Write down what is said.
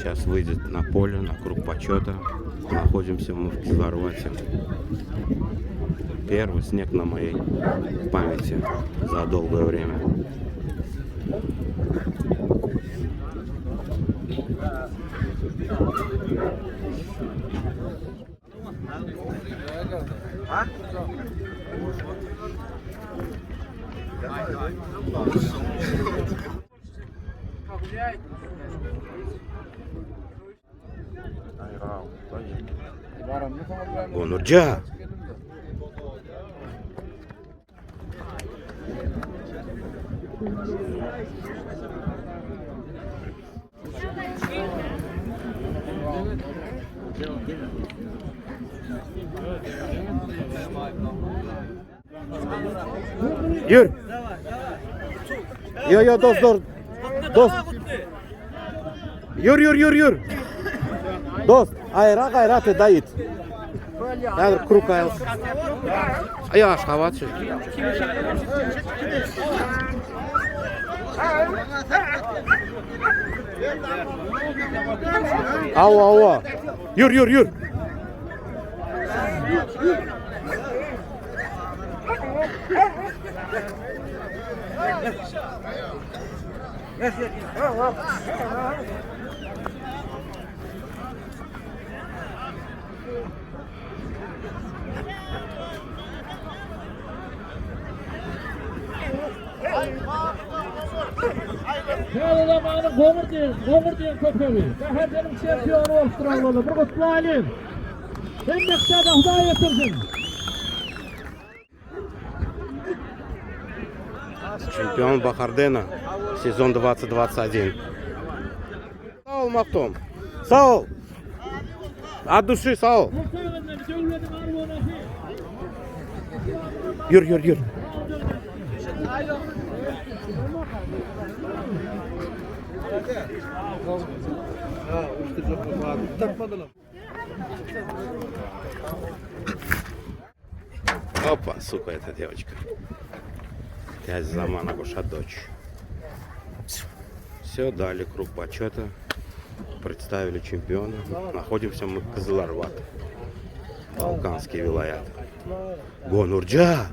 Сейчас выйдет на поле, на круг почета. Находимся мы в Кизларвате. Первый снег на моей памяти за долгое время. Onurca. Ýör. Ýo ýo dost dost. Dost. Ýör ýör ýör ýör. Dost, aýra gaýrat et aýt. Häzir kruk aýal. Aý Aşgabat şu. Awa awa. Ýör ýör ýör. Täze zamanyň goňur diýen, goňur diýen köpegi. Bäherdeniň çempiony bolupdyr oglanlar. Bir gutlaýlyň. Hemme kitaba Hudaý ýetirsin. Чемпион Бахардена, сезон 2021. Sag ol Magtym. Sag ol. От души sag ol. Ýör ýör ýör. Опа, сука, эта девочка. Täze zamana goşa дочь. Все, дали круг почета. Представили чемпиона. Находимся мы в Кызыларбат. Балканский вилаят. Гонурджа!